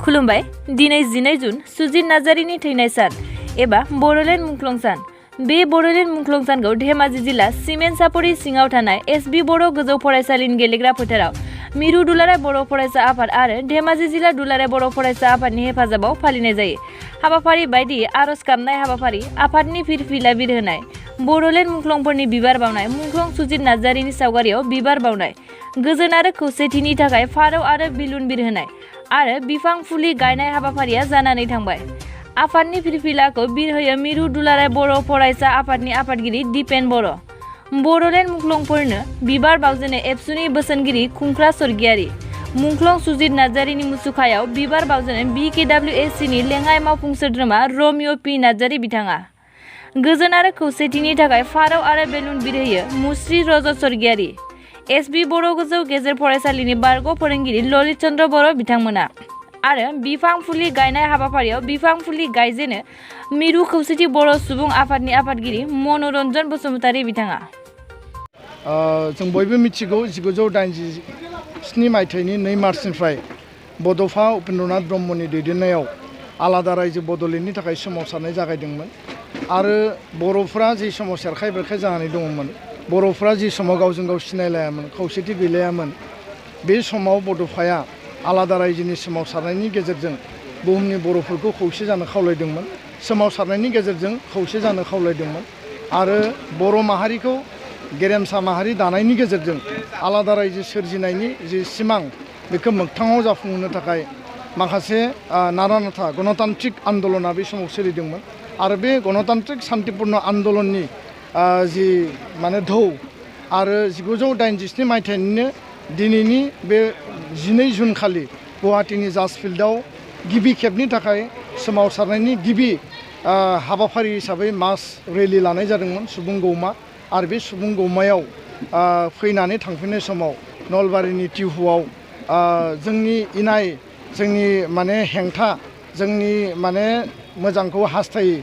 खुलुमबाय दिनै 12 जुन सुजित नार्जारिनि थैनाय सान एबा बड'लेण्ड मुंख्लं सान। बे बड'लेण्ड मुंख्लं सानखौ धेमाजि जिल्ला सिमेन्ट सापरि सिङाव थानाय एसबि बर' गोजौ फरायसालिनि गेलेग्रा फोथाराव मिरु दुलाराय बर' फरायसा आफाद आरो धेमाजि जिल्ला दुलाराय बर' फरायसा आफादनि हेफाजाबाव फालिनाय जायो। हाबाफारि बायदि आरज गाबनाय हाबाफारि, आफादनि फिरफिला बिरहोनाय, बड'लेण्ड मुंख्लंफोरनि बिबार बावनाय, मुंख्लं सुजित नार्जारिनि सावगारियाव बिबार बावनाय, गोजोन आरो खौसेथिनि थाखाय फारौ आरो बिलुन बिरहोनाय आरो बिफां फुलि गायनाय हाबाफारिया जानानै थांबाय। आफादनि फिरफिलाखौ बिरहोयो मिरु दुलाराय बर' फरायसा आफादनि आफादगिरि दिपेन बर'। बड'लेण्ड मुंख्लंफोरनो बिबार बावजेनो एबसुनि बोसोनगिरि खुंख्रा स्वर्गियारि। मुंख्लं सुजित नार्जारिनि मुसुखायाव बिबार बावजेनो BKWACनि लेङाइ मावफुं सोद्रोमा रमिअ पि नार्जारि बिथाङा। गोजोन आरो खौसेथिनि थाखाय फारौ आरो बेलुन बिरहोयो मुस्रि रजत स्वर्गियारि। एसबि बर' गोजौ गेजेर फरायसालिनि बारग' फोरोंगिरि ललित चन्द्र बर' बिथांमोना आरो बिफां फुलि गायनाय हाबाफारियाव बिफां फुलि गायजेनो मिरु खौसेथि बर' सुबुं आफादनि आफादगिरि मनरन्जन बसुमतारी बिथाङा। जों बयबो मिथिगौ 1987 मायथाइनि 2 मार्चनिफ्राय बड'फा उपेन्द्रनाथ ब्रह्मनि दैदेननायाव आलादा रायजो बड'लेण्डनि थाखाय सोमावसारनाय जागायदोंमोन आरो बर'फ्रा जि समाव सेरखाय बेरखाय जानानै दङमोन, बर'फ्रा जि समाव गावजों गाव सिनायलायामोन, खौसेथि गैलायामोन, बे समाव बड'फाया आलादा रायजोनि सोमावसारनायनि गेजेरजों बुहुमनि बर'फोरखौ खौसे जानो खावलायदोंमोन, सोमावसारनायनि गेजेरजों खौसे जानो खावलायदोंमोन आरो बर' माहारिखौ गेरेमसा माहारि दानायनि गेजेरजों आलादा रायजो सोरजिनायनि जि सिमां बेखौ मोगथाङाव जाफुंहोनो थाखाय माखासे नारा नाथा गणतान्त्रिक आन्दलना बे समाव सोलिदोंमोन आरो बे गणतान्त्रिक शान्तिपुर्ण आन्दलननि जि ढौ आरो 1987 मायथाइनिनो दिनैनि बे 12 जुन खालि गुवाहाटीनि जाज फिल्डआव गिबि खेबनि थाखाय सोमावसारनायनि गिबि हाबाफारि हिसाबै मास रेलि लानाय जादोंमोन सुबुं गौमा आरो बे सुबुं गौमायाव फैनानै थांफिननाय समाव नलबारिनि टिहुआव जोंनि इनाय, जोंनि हेंथा, जोंनि मोजांखौ हास्थायै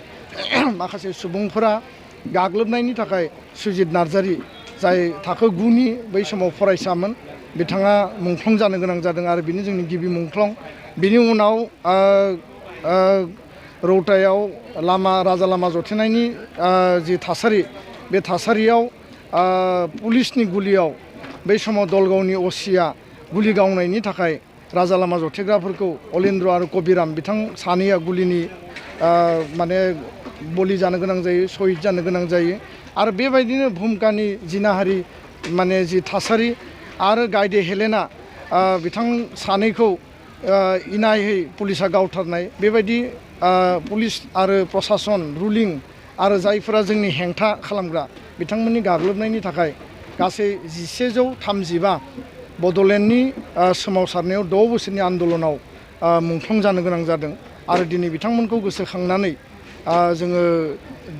माखासे सुबुंफोरा गाग्लोबनायनि थाखाय सुजित नार्जारि जाय थाखो 9नि बै समाव फरायसामोन, बिथाङा मुंख्लं जानो गोनां जादों आरो बेनो जोंनि गिबि मुंख्लं। बिनि उनाव रौतायाव राजा लामा जथेनायनि जि थासारि, बे थासारियाव पुलिसनि गुलियाव बै समाव दलगावनि असिया गुलि गावनायनि थाखाय राजा लामा जथेग्राफोरखौ अलेन्द्र आरो कबिराम बिथां सानैया गुलिनि बलि जानो गोनां जायो, शहीद जानो गोनां जायो आरो बेबायदिनो भुमकानि जिनाहारि जि थासारि आरो गायदे हेलेना बिथां सानैखौ इनायै पुलिसा गावथारनाय, बेबायदि पुलिस आरो प्रशासन रुलिं आरो जायफोरा जोंनि हेंथा खालामग्रा बिथांमोननि गाग्लोबनायनि थाखाय गासै 1135 बड'लेण्डनि सोमावसारनायाव 6 बोसोरनि आन्दलनाव मुंख्लं जानो गोनां जादों आरो दिनै बिथांमोनखौ गोसोखांनानै जोङो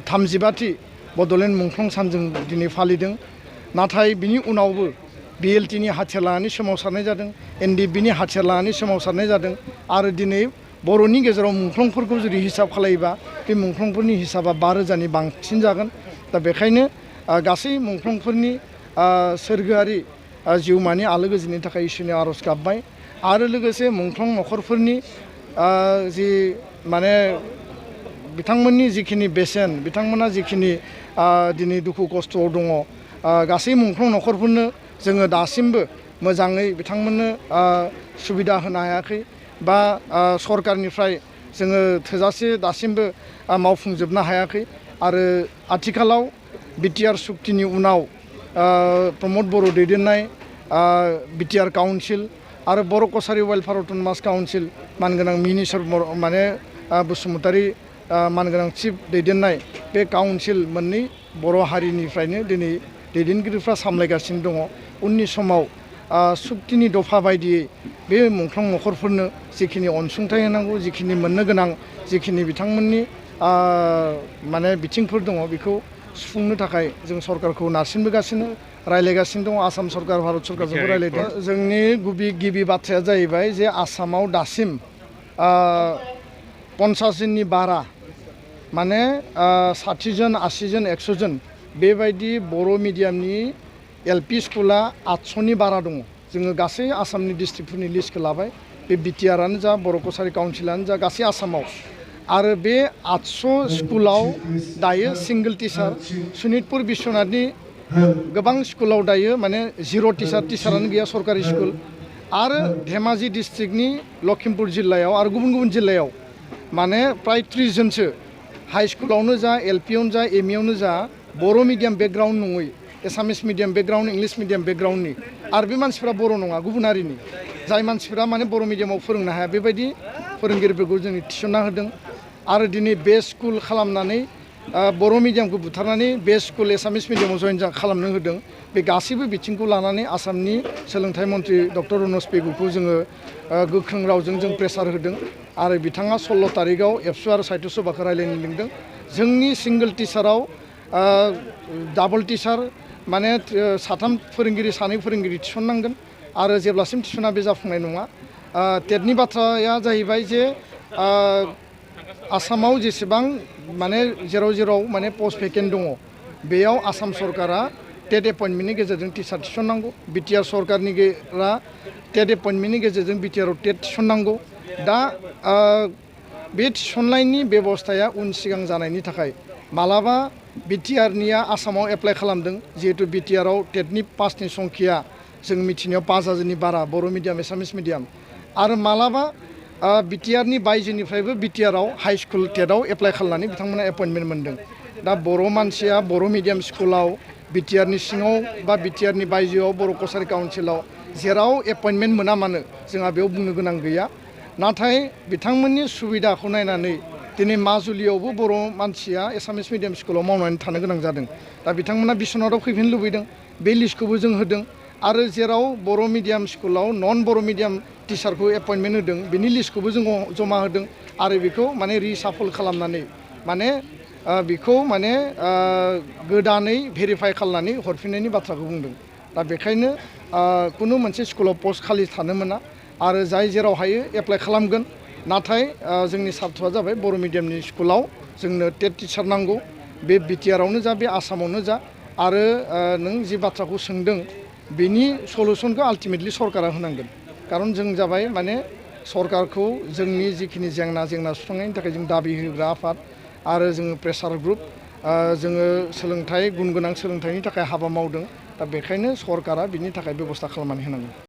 35थि बड'लेण्ड मुंख्लं सान जों दिनै फालिदों। नाथाय बिनि उनावबो BLTनि हाथियार लानानै सोमावसारनाय जादों, NDFBनि हाथियार लानानै सोमावसारनाय जादों आरो दिनै बर'नि गेजेराव मुंख्लंफोरखौ जुदि हिसाब खालायोबा बे मुंख्लंफोरनि हिसाबा 5,000नि बांसिन जागोन। दा बेखायनो गासै मुंख्लंफोरनि सोरगोआरि जिउमानि आलो गोजोननि थाखाय इसोरनि आरज गाबबाय आरो लोगोसे मुंख्लं नखरफोरनि जि बिथांमोननि जिखिनि बेसेन, बिथांमोना जिखिनि दिनै दुखु खस्थ'आव दङ, गासै मुंख्लं नखरफोरनो जोङो दासिमबो मोजाङै बिथांमोननो सुबिदा होनो हायाखै बा सरकारनिफ्राय जोङो थोजासे दासिमबो मावफुंजोबनो हायाखै आरो आथिखालाव बिटिआर सुक्तिनि उनाव प्रमद बर' दैदेननाय बिटिआर काउन्सिल आरो बर' कसारि वेलफेयार अट'नमास काउन्सिल मानगोनां मिनिस्टार बसुमतारी मानगोनां चिफ दैदेननाय बे काउन्सिल मोननै बर' हारिनिफ्रायनो दिनै दैदेनगिरिफ्रा सामलायगासिनो दङ। उननि समाव सुक्तिनि दफा बायदियै बे मुंख्लं नखरफोरनो जिखिनि अनसुंथाइ होनांगौ, जिखिनि मोननो गोनां, जिखिनि बिथांमोननि बिथिंफोर दङ बेखौ सुफुंनो थाखाय जों सरकारखौ नारसिनबोगासिनो, रायलायगासिनो दङ। आसाम सरकार, भारत सरकारजोंबो रायलायदों। जोंनि गिबि बाथ्राया जाहैबाय जे आसामाव दासिम 50 जननि बारा 60 जन, 80 जन, 100 जन बेबायदि बर' मिडियामनि LP स्कुला 800नि बारा दङ। जोङो गासै आसामनि डिस्ट्रिक्टफोरनि लिस्टखौ लाबाय। बे बिटिआरानो जा बर' कसारि काउन्सिलानो जा गासै आसामाव आरो बे 800 स्कुलाव दायो सिंगल टिचार सनितपुर बिश्वनाथनि गोबां स्कुलाव दायो माने जिर' टिचारानो गैया सरकारि स्कुल आरो धेमाजि डिस्ट्रिक्टनि लखिमपुर जिल्लायाव आरो गुबुन गुबुन जिल्लायाव माने प्राय 30 जनसो हाई स्कुलावनो जा एलपियावनो जा एमइआवनो जा बर' मिडियाम बेकग्राउन्ड नङै एसामिस मिडियाम बेकग्राउन्ड इंलिश मिडियाम बेकग्राउन्डनि आरो बे मानसिफ्रा बर' नङा गुबुन हारिनि जाय मानसिफ्रा माने बर' मिडियामाव फोरोंनो हाया बेबायदि फोरोंगिरिफोरखौ जों थिसनना होदों आरो दिनै बे स्कुल खालामनानै बर' मिडियामखौ बुथारनानै बे स्कुल एसामिस मिडियामाव जइन खालामनो होदों बे गासैबो बिथिंखौ लानानै आसामनि सोलोंथाइ मन्त्रि डक्टर रनज पेगुखौ जोङो गोख्रों रावजों जों प्रेसार होदों आरो बिथाङा 16 तारिखआव एबसु आरो साहित्य सभाखौ रायलायनो लिंदों जोंनि सिंगल टिचाराव डाबल टिचार माने साथाम फोरोंगिरि सानै फोरोंगिरि थिसननांगोन आरो जेब्लासिम थिसना बे जाफुंनाय नङा टेटनि बाथ्राया जाहैबाय जे आसामाव जेसेबां माने जेराव माने पस्ट भेकेन्ट दङ बेयाव आसाम सरकारा टेट एपइन्टमेन्टनि गेजेरजों टिचार थिसननांगौ बिटिआर सरकारनि टेट एपइन्टमेन्टनि गेजेरजों बिटिआरआव टेट थिसननांगौ दा बे थिसननायनि बेबस्थाया उन सिगां जानायनि थाखाय मालाबा बिटिआरनिया आसामाव एप्लाइ खालामदों जिहेतु बिटिआरआव टेटनि पासनि संख्या जों मिथिनायाव 5000नि बारा बर' मिडियाम एसामिस मिडियाम आरो मालाबा बिटिआरनि बायजोनिफ्रायबो बिटिआरआव हाई स्कुल टेटआव एप्लाइ खालामनानै बिथांमोना एपइन्टमेन्ट मोन्दों दा बर' मानसिया बर' मिडियाम स्कुलाव बिटिआरनि सिङाव बा बिटिआरनि बायजोआव बर' कसारि काउन्सिलाव जेराव एपइन्टमेन्ट मोना मानो जोंहा बेयाव बुंनो गोनां गैया नाथाय बिथांमोननि सुबिदाखौ नायनानै दिनै माजुलियावबो बर' मानसिया एसामिस मिडियाम स्कुलाव मावनानै थानो गोनां जादों दा बिथांमोना बिश्वनाथआव फैफिननो लुबैदों बे लिस्टखौबो जों होदों आरो जेराव बर' मिडियाम स्कुलाव नन बर' मिडियाम टिचारखौ एपइन्टमेन्ट होदों बिनि लिस्टखौबो जों जमा होदों आरो बेखौ माने रिसाफल खालामनानै माने बेखौ माने गोदानै भेरिफाइ खालामनानै हरफिननायनि बाथ्राखौ बुंदों दा बेखायनो कुनु मोनसे स्कुलाव पस्ट खालि थानो मोना आरो जाय जेराव हायो एप्लाइ खालामगोन नाथाय जोंनि सार्थ'आ जाबाय बर' मिडियामनि स्कुलाव जोंनो टेट टिचार नांगौ बे बिटिआरआवनो जा बे आसामावनो जा आरो नों जि बाथ्राखौ सोंदों बेनि सलुसनखौ आल्टिमेटलि सरकारा होनांगोन खारन जों जाबाय माने सरकारखौ जोंनि जिखिनि जेंना सुस्रांनायनि थाखाय जों दाबि होग्रा आफाद आरो जोङो प्रेसार ग्रुप जोङो सोलोंथाइ गुन गोनां सोलोंथाइनि थाखाय हाबा मावदों दा बेखायनो सरकारा बिनि थाखाय बेबस्था खालामनानै होनांगोन